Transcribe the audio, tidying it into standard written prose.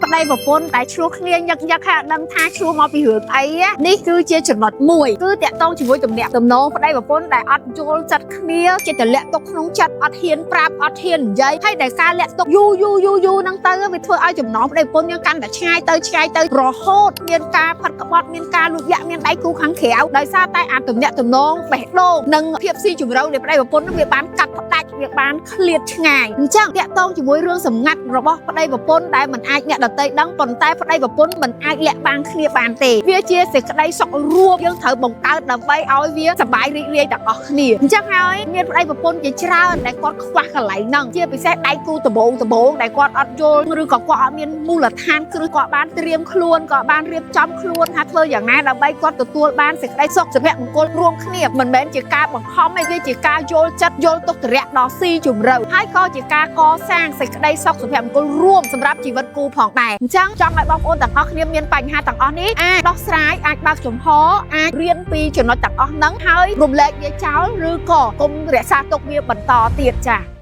ប្តីប្រពន្ធដែលឈ្លោះគ្នាញឹកញឹកហើយអត់ដឹងថាឈ្លោះមកពីរឿងអីណានេះគឺជាចំណុចមួយគឺតាក់ទងជាមួយទំនាក់ទំនងប្តីប្រពន្ធដែលអត់យល់ចិត្តគ្នាចិត្តតែលាក់ទុកក្នុងចិត្តអត់ហ៊ានប្រាប់អត់ហ៊ាននិយាយហើយដែលការលាក់ទុកយូរយូរយូរយូរហ្នឹងទៅវាធ្វើឲ្យចំណងប្តីប្រពន្ធយើងកាន់តែឆ្ងាយទៅឆ្ងាយទៅរហូតមានការផិតក្បត់មានការលួចលាក់មានដៃគូខាងក្រៅដោយសារតែអាទំនាក់ទំនងបេះដូងនិងភាពស៊ីជម្រៅនៃប្តីប្រពន្ធហ្នឹងវាបានកាត់ផ្ដាច់វាបានឃ្លាតឆ្ងាយអញ្ចឹងតាក់ទងជាមួយរឿងសម្ងាត់របស់ប្តីប្រពន្ធដែលមិនអាចអ្នកដទៃដឹងប៉ុន្តែប្តីប្រពន្ធមិនអាចលាក់បាំងគ្នាបានទេវាជាសេចក្តីសុខរួមយើងត្រូវបង្កើតដើម្បីឲ្យវាសប្បាយរីករាយទាំងអស់គ្នាអញ្ចឹងហើយមានប្តីប្រពន្ធជាច្រើនដែលគាត់ខ្វះកន្លែងហ្នឹងជាពិសេសដៃគូដំបងដំបងដែលគាត់អត់យល់ឬក៏គាត់អត់មានមូលដ្ឋានគ្រឹះគាត់បានត្រៀមខ្លួនគាត់បានរៀបចំខ្លួនថាធ្វើយ៉ាងណាដើម្បីគាត់ទទួលបានសេចក្តីសុខសុភមង្គលរួមគ្នាមិនមែនជាការបង្ខំទេវាជាការយល់ចិត្តយល់ទុក្ខធរៈដ៏ស៊ីជម្រៅហើយក៏ជាការកសាងសេចក្តីសុខសុភមង្គលរួមសម្រាប់ជីវិតគូផងដែរអញ្ចឹងចង់ឲ្យបងប្អូនទាំងអស់គ្នាមានបញ្ហាទាំងអស់នេះអាចដោះស្រាយអាចបើកចំហអាចរៀនពីចំណុចទាំងអស់ហ្នឹងហើយរំលែកវាចោលឬក៏កុំរក្សាទុកវាបន្តទៀតចា៎។